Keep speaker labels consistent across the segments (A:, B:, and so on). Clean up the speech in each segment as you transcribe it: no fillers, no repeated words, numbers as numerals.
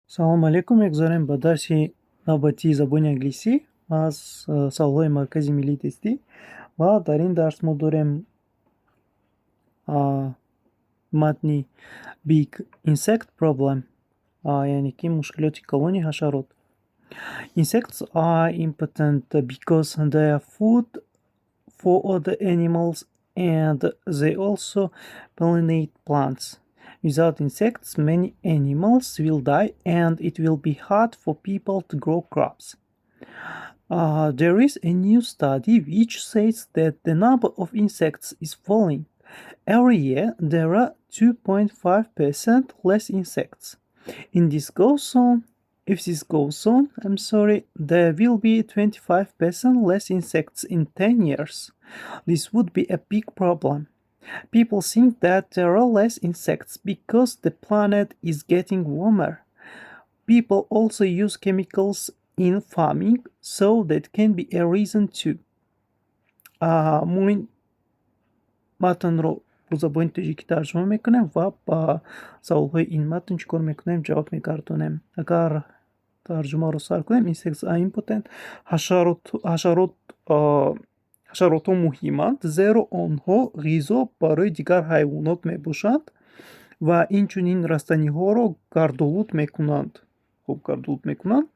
A: Салому алейкум. Мегузарем ба дарси навбатии забони англисӣ аз саволҳои Маркази миллии тестӣ. Ва дар ин дарс мо дорем матни Big Insect Problem, яъне ки мушкилоти калони ҳашарот. Insects are important because they are food for other animals and they also pollinate plants. Without insects, many animals will die and it will be hard for people to grow crops. There is a new study which says that the number of insects is falling. Every year there are 2.5% less insects. In this goes on, if this goes on, I'm sorry, there will be 25% less insects in 10 years. This would be a big problem. People think that there are less insects because the planet is getting warmer. People also use chemicals in farming, so that can be a reason too. Мо ин матнро бо забони тоҷикӣ тарҷума мекунем ва ба саволҳои ин матн чӣ кор мекунем? Ҷавоб мегардонем. Агар тарҷумаро сар кунем, insects are important, ҳашаротҳо муҳиманд, зеро онҳо ғизо барои дигар ҳайвонот мебошанд ва инчунин растаниҳоро гардолуд мекунанд. Хуб, гардолуд мекунанд.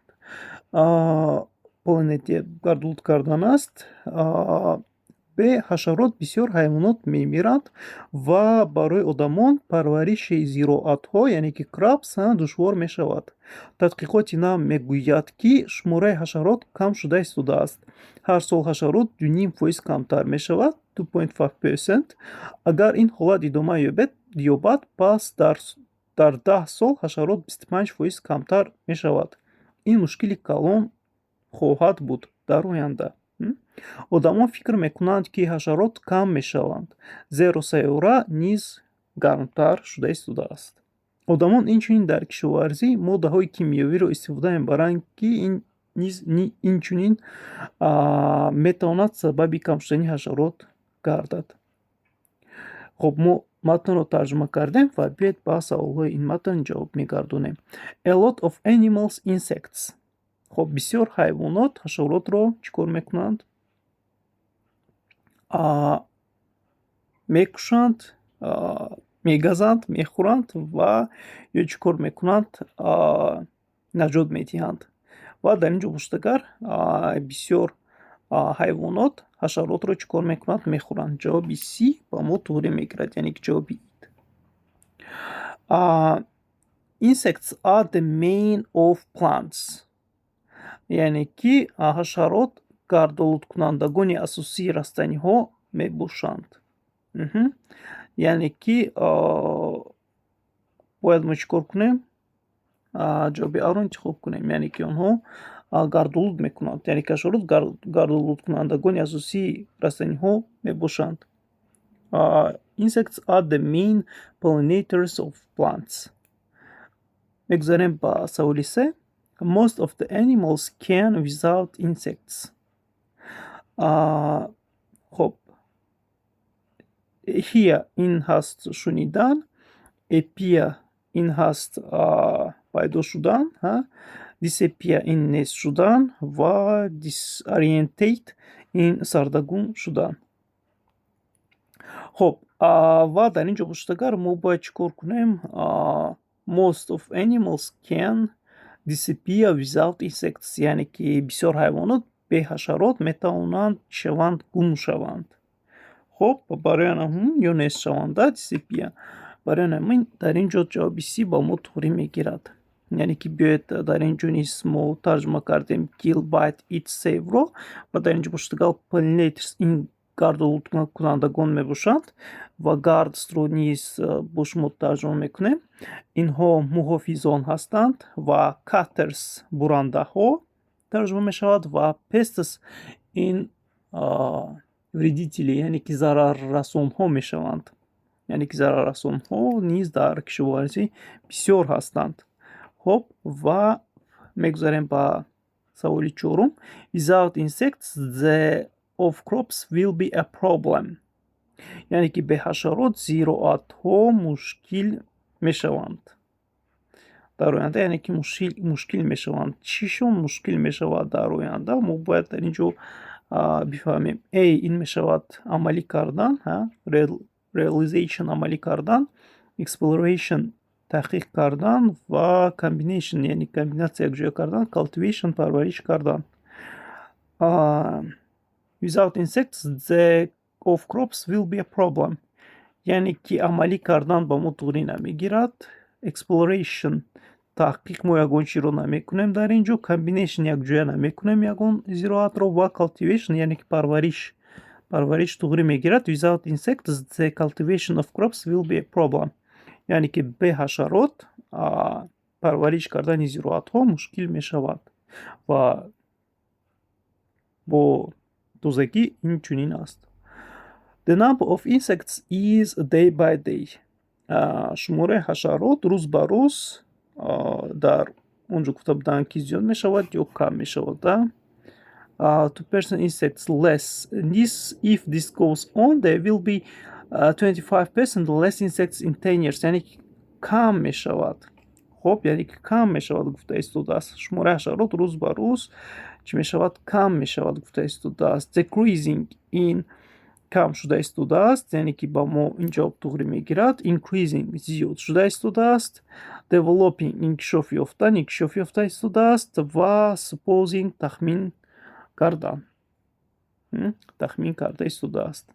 A: Pollinate гардолуд кардан аст. Бе ҳашарот бисёр ҳайвонот мемиранд ва барои одамон парвариши зироатҳо, яъне ки crops, душвор мешавад. Тадқиқоти нав мегӯяд, ки шумораи ҳашарот кам шуда истодааст. Ҳар сол ҳашарот 2,5% камтар мешавад, 2.5%. Агар ин ҳолат идома ёбад, пас дар 10 сол ҳашарот 25% камтар мешавад. Ин мушкили калон хоҳад буд дар оянда. Одамон фикр мекунанд, ки ҳашарот кам мешаванд, зеро сайёра низ гармтар шуда истодааст. Одамон инчунин дар кишоварзӣ моддаҳои кимиёвиро истифода мебаранд, ки ин низ инчунин метавонад сабаби кам шудани ҳашарот гардад. Хуб, мо матнро тарҷума кардем ва биёед ба саволҳои ин матн ҷавоб мегардонем. A lot of animals insects. Хуб, бисёр ҳайвонот ҳашаротро чӣ кор мекунанд? Мекушанд, мегазанд, мехӯранд ва ё чӣ кор мекунанд? Наҷот медиҳанд. Ва дар ин ҷо бошад, агар бисёр ҳайвонот ҳашаротро чӣ кор мекунанд? Мехӯранд. Ҷавоби C ба мо туғрӣ мегирад, яъне ки ҷавоби eat. Insects are the main of plants. Яъне ки ҳашарот гардолудкунандагони асосии растаниҳо мебошанд. Яъне ки бояд мо чӣ кор кунем? Ҷавоби Аро интихоб кунем. Яъне ки онҳо гардолуд мекунанд. Яъне ки ҳашарот гардолудкунандагони асосии растаниҳо мебошанд. Insects are the main pollinators of plants. Мегузарем ба саволи се. Most of the animals can without insects. Хуб, hear ин ҳаст шунидан, appear ин ҳаст пайдо шудан, disappear ин нест шудан ва disorientate ин сардагум шудан. Хуб, ва дар ин ҷо бошад, агар мо бояд чӣ кор кунем? Most of animals can disappear without insects, яъне ки бисёр ҳайвонот бе ҳашарот метавонанд шаванд, гум шаванд. Хуб, барои ҳамин ё нест шаванд, disappear. Барои ҳамин дар ин ҷо ҷавоби C ба мо туғрӣ мегирад. Яъне ки биёед, дар ин ҷо низ мо тарҷума кардем kill, bite, eat, save-ро ва дар ин ҷо бошад, агар pollinators ин гардолудкунандагон мебошанд ва guards-ро низ бо шумо тарҷума мекунем. Инҳо муҳофизон ҳастанд ва cutters бурандаҳо тарҷума мешавад ва pests ин вредители, яъне ки зараррасонҳо мешаванд. Яъне ки зараррасонҳо низ дар кишоварзӣ бисёр ҳастанд. Хуб, ва мегузарем ба саволи чорум. Without insects the of crops will be a problem. Яъне ки бе ҳашарот зироатҳо мушкил мешаванд. Дар оянда, яъне ки мушкил мешаванд. Чишон мушкил мешавад дар оянда, мо бояд дар ин ҷо бифаҳмем. A ин мешавад амалӣ кардан, realization амалӣ кардан, exploration таҳқиқ кардан ва combination, яъне комбинатсия, якҷоя кардан, cultivation парвариш кардан. Without insects the of crops will be a problem, яъне ки амалӣ кардан ба мо туғрӣ намегирад, exploration таҳқиқ мо ягон чиро намекунем дар ин ҷо, combination якҷоя намекунем ягон зироатро ва cultivation, яъне ки парвариш туғрӣ мегирад. Without insects the cultivation of crops will be a problem, яъне ки бе ҳашарот парвариш кардани зироатҳо мушкил мешавад ва бо тозагӣ ин чунин аст. The number of insects is day by day, шумораи ҳашарот рӯз ба рӯз дар он ҷо гуфта буданд, ки зиёд мешавад ё кам мешавад, да? 2% insects less. This, if this goes on, there will be 25% less insects in 10 years, яъне ки кам мешавад. Хоб, яъне ки кам мешавад гуфта истодааст. Шумораи ҳашарот рӯз ба рӯз чӣ мешавад? Кам мешавад гуфта истодааст. Decreasing ин кам шуда истодааст, яъне ки ба мо ин ҷавоб туғрӣ мегирад. Increasing зиёд шуда истодааст, developing инкишоф ёфтан, инкишоф ёфта истодааст ва supposing тахмин кардан, тахмин карда истодааст.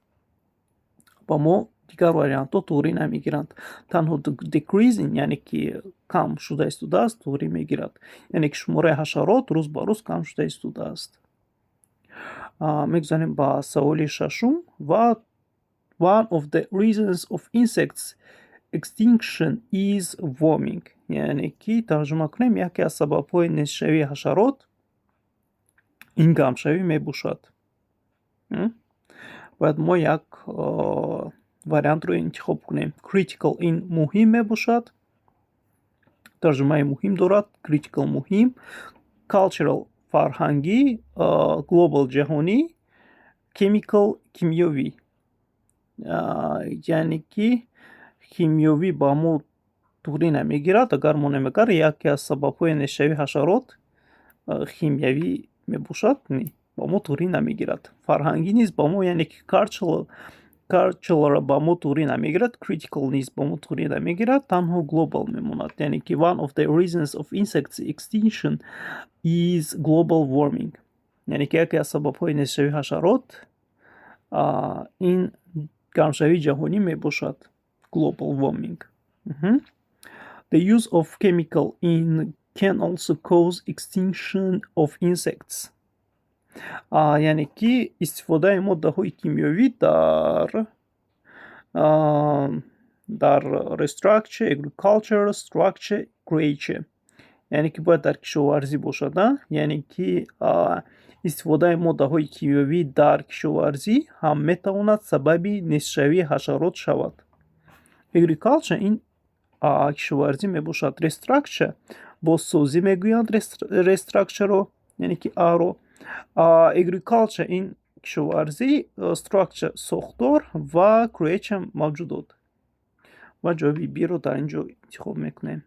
A: Ба мо дигар вариантҳо туғрӣ намегиранд. Танҳо decreasing, яъне ки кам шуда истодааст, туғрӣ мегирад, яъне ки шумораи ҳашарот рӯз ба рӯз кам шуда истодааст. Мегузарем ба саволи шашум ва one of the reasons of insects extinction is warming, яъне ки тарҷума кунем, яке аз сабабҳои нестшавии ҳашарот ин гармшавӣ мебошад. Бояд мо як вариантро интихоб кунем. Critical ин муҳим мебошад, тарҷумаи муҳим дорад, critical муҳим, cultural фарҳангӣ, global ҷаҳонӣ, chemical кимиёвӣ. Яъне ки химиёвӣ ба мо туғрӣ намегирад. Агар мо намегар яке аз сабабҳои нестшавии ҳашарот химиявӣ мебошад, не, ба мо туғрӣ намегирад. Фарҳангӣ низ ба мо, яъне ки cultural ба мо туғрӣ намегирад, critical низ ба мо туғрӣ намегирад, танҳо global мемонад. Яъне ки one of the reasons of insects extinction is global warming, яъне ки яке аз сабабҳои нестшавии ҳашарот ин гармшавии ҷаҳонӣ мебошад, global warming. The use of chemical in can also cause extinction of insects, яъне ки истифодаи моддаҳои кимиёвӣ дар restructure, agriculture, structure, creature, яъне ки бояд дар кишоварзӣ бошад, яъне ки истифодаи моддаҳои кимиёвӣ дар кишоварзӣ ҳам метавонад сабаби нестшавии ҳашарот шавад. Agriculture ин кишоварзӣ мебошад. Restructure бозсозӣ мегӯянд restructure ро, яъне ки аро. Agriculture ин кишоварзӣ, structure сохтор ва creature мавҷудот. Ва ҷавоби B-ро дар ин ҷо интихоб мекунем.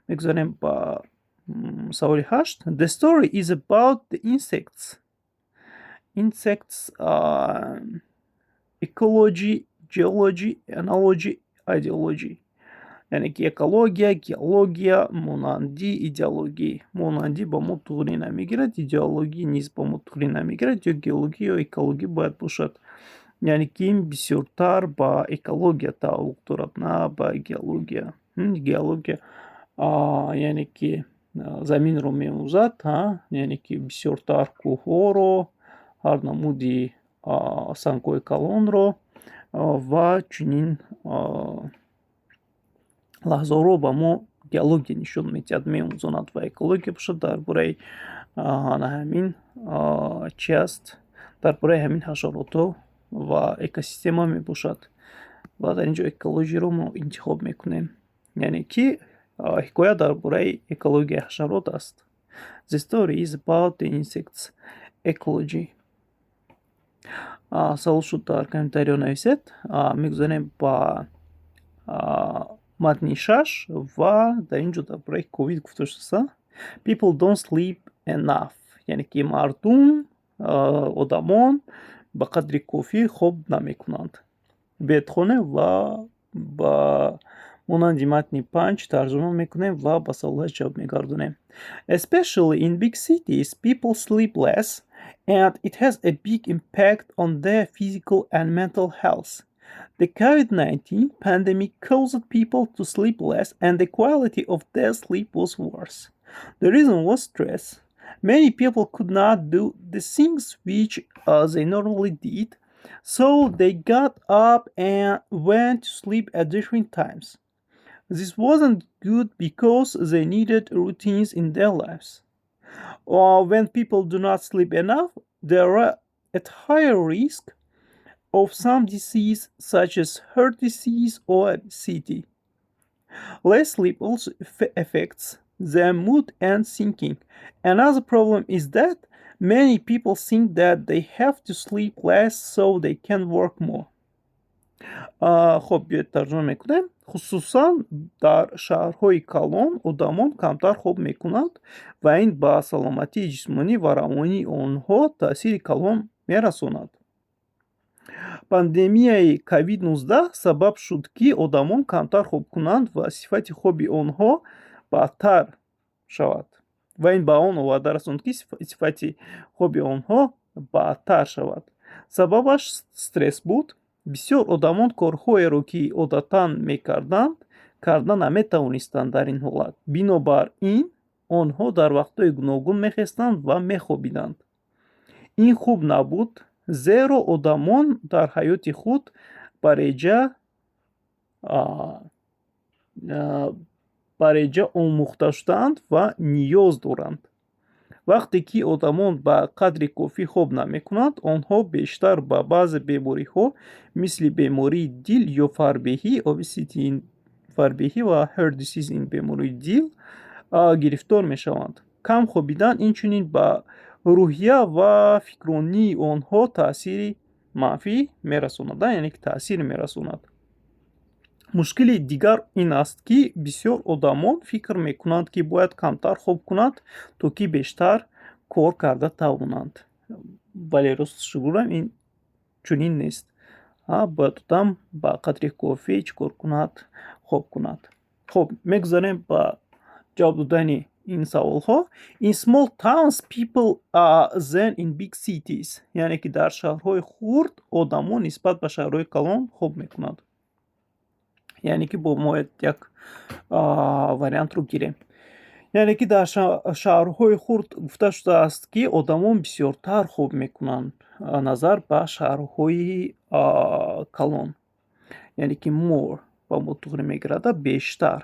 A: Мегузарем ба саволи ҳашт. The story is about the insects ecology, geology, analogy, ideology, яъне ки экология, геология, монандӣ, идеологӣ. Монандӣ ба мо туғрӣ намегирад, идеологӣ низ ба мо туғрӣ намегирад, ё геологӣ, ё экологӣ бояд бошад. Яъне ки ин бисёртар ба экология тааллуқ дорад, на ба геология. Геология яъне ки заминро меомӯзад, яъне ки бисёртар кӯҳҳоро, ҳар намуди сангҳои калонро ва чунин лаҳзаҳоро ба мо геология нишон медиҳад, меомӯзонад ва экология бошад, дар бораи ана ҳамин чи аст, дар бораи ҳамин ҳашаротҳо ва экосистема мебошад. Ва дар ин ҷо экологияро мо интихоб мекунем, яъне ки ҳикоя дар бораи экологияи ҳашарот аст. The story is about the insects ecology. Савол шуд, дар комментариҳо нависед. Мегузарем ба Матни шаш ва дар ин ҷо дар бораи ковид гуфта шудааст. People don't sleep enough, яъне ки мардум, одамон ба қадри кофӣ хоб намекунанд. Биёед, хонем ва ба монанди матни панҷ тарҷума мекунем ва ба саволҳояш ҷавоб мегардонем. Especially in big cities, people sleep less, and it has a big impact on their physical and mental health. The COVID-19 pandemic caused people to sleep less, and the quality of their sleep was worse. The reason was stress. Many people could not do the things which they normally did, so they got up and went to sleep at different times. This wasn't good because they needed routines in their lives. Or when people do not sleep enough, they are at higher risk of some disease, such as heart disease or obesity. Less sleep also affects their mood and thinking. Another problem is that many people think that they have to sleep less so they can work more. Хоб, биёед, тарҷума мекунем. Хусусан дар шаҳрҳои калон одамон камтар хоб мекунанд ва ин ба саломатии ҷисмонӣ ва равонии онҳо таъсири калон мерасонад. Пандемияи COVID-19 сабаб шуд, ки одамон камтар хоб кунанд ва сифати хоби онҳо бадтар шавад, ва ин ба он оварда расонд, ки сифати хоби онҳо бадтар шавад. Сабабаш стресс буд. Бисёр одамон корҳоеро, ки одатан мекарданд, карда наметавонистанд дар ин ҳолат. Бинобар ин онҳо дар вақтҳои гуногун мехестанд ва мехобиданд. Ин хуб набуд, зеро одамон дар ҳаёти худ ба реҷа омӯхта шудаанд ва ниёз доранд. Вақте ки одамон ба қадри кофӣ хоб намекунанд, онҳо бештар ба баъзе бемориҳо, мисли бемории дил ё фарбеҳӣ, obesity фарбеҳӣ ва heart disease ин бемории дил, гирифтор мешаванд. Кам хобидан инчунин ба рӯҳия ва фикрронии онҳо таъсири манфӣ мерасонад, яъне ки таъсир мерасонад. Мушкили дигар ин аст, ки бисёр одамон фикр мекунанд, ки бояд камтар хоб кунанд, то ки бештар кор карда тавонанд. Вале росташро гӯям, ин чунин нест. Бояд одам ба қадри кофӣ чӣ кор кунад? Хоб кунад. Хуб, мегузарем ба ҷавоб додани ин саволҳо. In small towns people than in big cities, яъне ки дар шаҳрҳои хурд одамон нисбат ба шаҳрҳои калон хоб мекунанд. Яъне ки бо мо як вариантро гирем. Яъне ки дар шаҳрҳои хурд гуфта шудааст, ки одамон бисёртар хоб мекунанд назар ба шаҳрҳои калон. Яъне ки more ба мо туғри мегирад, бештар.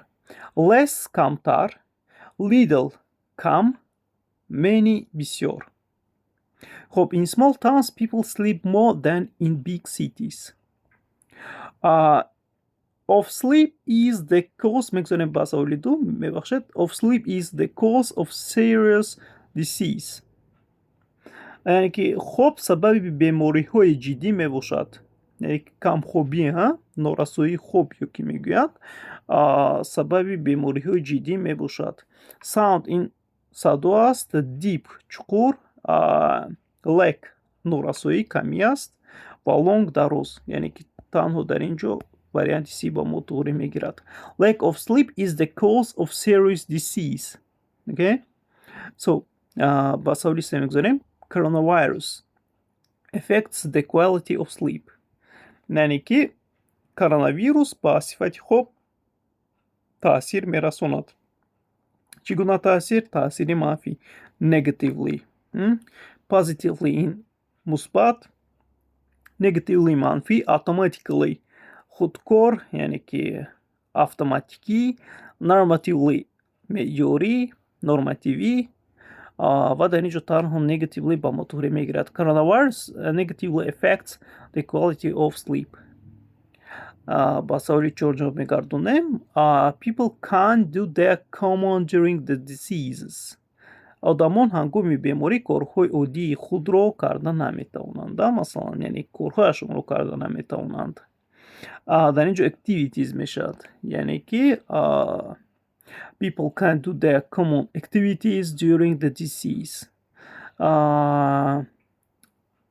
A: Less камтар, little кам, many бисёр. Хуб, in small towns people sleep more than in big cities. Of sleep is the cause, мегузорем ба саволи ду, мебахшед. Of sleep is the cause of serious disease. Яъне ки хоб сабаби бемориҳои ҷиддӣ мебошад. Яъне ки камхобӣ, норасоии хоб ё ки мегӯянд, сабаби бемориҳои ҷиддӣ мебошад. Sound ин садо аст, deep чуқур, lack норасоӣ, камӣ аст ва long дароз. Яъне ки танҳо дар ин ҷо варианти C ба мо туғрӣ мегирад. Lack of sleep is the cause of serious disease. Okay? So, ба саволи се мегузарем. Coronavirus affects the quality of sleep. Яъне ки коронавирус ба сифати хоб таъсир мерасонад. Чӣ гуна таъсир? Таъсири манфӣ. Negatively. Positively ин мусбат, negatively манфӣ, automatically худкор, яъне ки автоматикӣ, normatively меъёрӣ, нормативӣ ва дар ин ҷо танҳо negatively ба мо туғрӣ мегирад. Coronavirus negatively affects the quality of sleep. Ба саволи чор ҷавоб мегардонем. People can't do their common during the diseases. Одамон ҳангоми беморӣ корҳои оддии худро карда наметавонанд. Масалан, яъне корҳояшонро карда наметавонанд. Дар ин ҷо activities мешавад, яъне ки people can't do their common activities during the disease,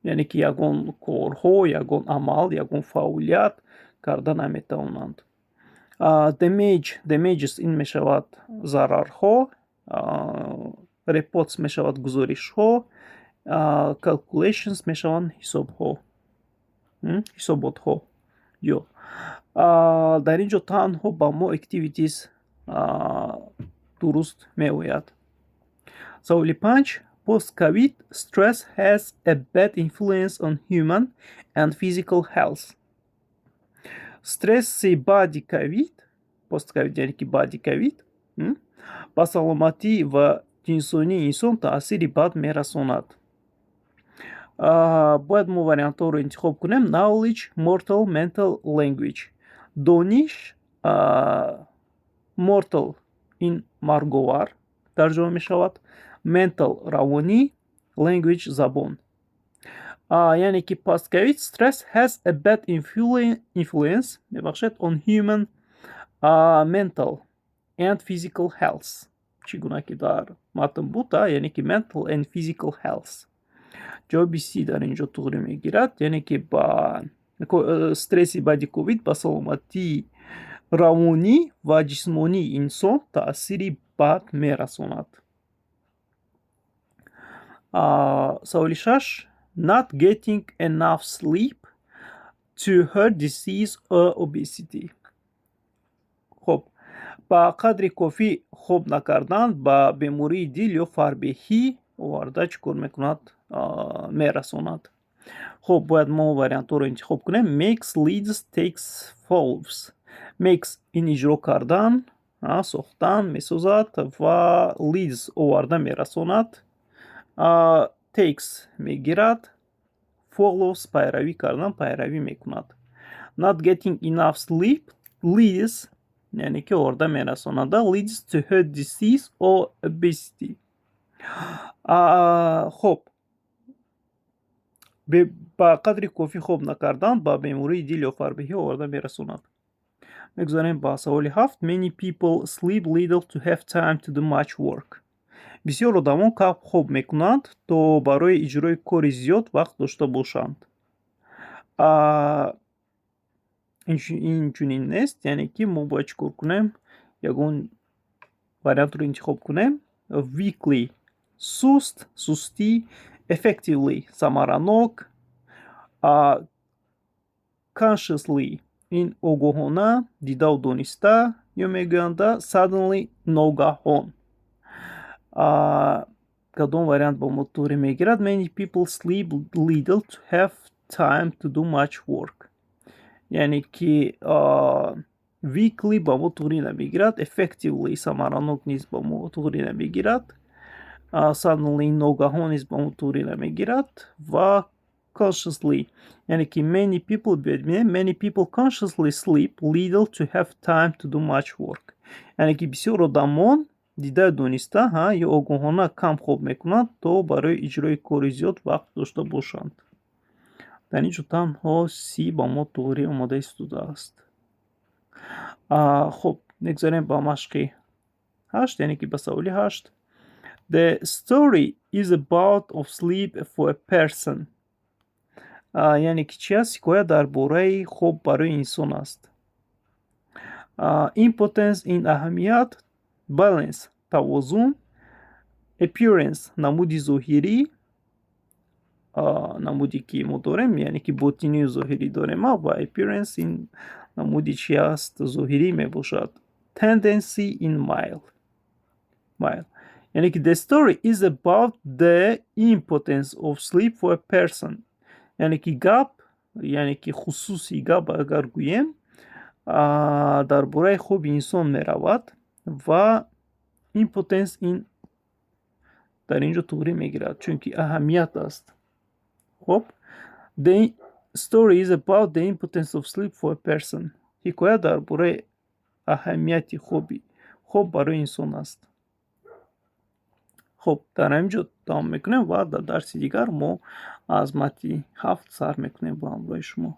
A: яъне ки ягон корҳо, ягон амал, ягон фаъолият карда наметавонанд. Damage, damages ин мешавад зарарҳо, reports мешавад гузоришҳо, calculations мешаванд ҳисобҳо, ҳисоботҳо. Ё дар ин ҷо танҳо ба мо activities дуруст меояд. Саволи панҷ: Post-COVID stress has a bad influence on human and physical health. Стресси баъди ковид, post-COVID, яъне ки баъди ковид, ба саломатӣ ва ҷинсонии инсон таъсири бад мерасонад. Бояд мо вариантҳоро интихоб кунем: knowledge, mortal, mental, language. Дониш, mortal ин марговар тарҷума мешавад, mental равонӣ, language забон. Яъне ки post-COVID stress has a bad influence, мебахшед, on human mental and physical health. Чӣ гуна ки дар матн буд, яъне ки mental and physical health. Ҷавоби C дар ин ҷо туғрӣ мегирад, яъне ки ба стресси баъди ковид ба саломатии равонӣ ва ҷисмонии инсон таъсири бад мерасонад. Саволи шаш: Not getting enough sleep to heart disease or obesity. Хуб, ба қадри кофӣ хоб накардан ба бемории дил ё фарбеҳӣ оварда чӣ кор мекунад, мерасонад? Хуб, бояд мо вариантҳоро интихоб кунем: makes, leads, takes, follows. Makes ин иҷро кардан, сохтан, месозад ва leads оварда мерасонад, takes мегирад, follows пайравӣ кардан, пайравӣ мекунад. Not getting enough sleep leads, яъне ки оварда мерасонад, leads to heart disease or obesity. Хуб, ба қадри кофӣ хоб накардан ба бемории дил ё фарбеҳӣ оварда мерасонад. Мегузарем ба саволи ҳафт: Many people sleep little to have time to do much work. Бисёр одамон кам хоб мекунанд, то барои иҷрои кори зиёд вақт дошта бошанд. Ин чунин нест, яъне ки мо бояд чӣ кор кунем? Ягон вариантро интихоб кунем: weakly суст, сустӣ, effectively самаранок, consciously ин огоҳона, дидаву дониста ё мегӯянд, suddenly ногаҳон. Кадом вариант ба мо туғрӣ мегирад? Many people sleep little to have time to do much work. Яъне ки weakly ба мо туғрӣ намегирад, effectively самаранок низ ба мо туғрӣ намегирад, suddenly ногаҳон низ ба мо туғрӣ намегирад ва consciously, яъне ки many people, биёед бинем, many people consciously sleep little to have time to do much work, яъне ки бисёр одамон дидаю дониста ё огоҳона кам хоб мекунанд, то барои иҷрои кори зиёд вақт дошта бошанд. Дар ин ҷо танҳо C ба мо туғрӣ омода истодааст. Хуб, мегузарем ба машқи ҳашт, яъне ки ба саволи ҳашт. The story is about of sleep for a person. Яъне ки чи аст? Ҳикоя дар бораи хоб барои инсон аст. Importance ин аҳамият, balance тавозун, appearance намуди зоҳирӣ, намуде ки мо дорем, яъне ки ботинию зоҳирӣ дорем ва appearance ин намуди чи аст, зоҳирӣ мебошад. Tendency ин майл, яъне ки the story is about the importance of sleep for a person, яъне ки гап, яъне ки хусуси гап агар гӯем, дар бораи хоби инсон меравад ва importance ин дар ин ҷо туғрӣ мегирад, чунки аҳамият аст. Хуб, the story is about the importance of sleep for a person. Ҳикоя дар бораи аҳамияти хоб барои инсон аст. Хуб, дар ҳамин ҷо тамом мекунем ва дар дарси дигар мо аз матни ҳафт сар мекунем бо ҳамроҳи шумо.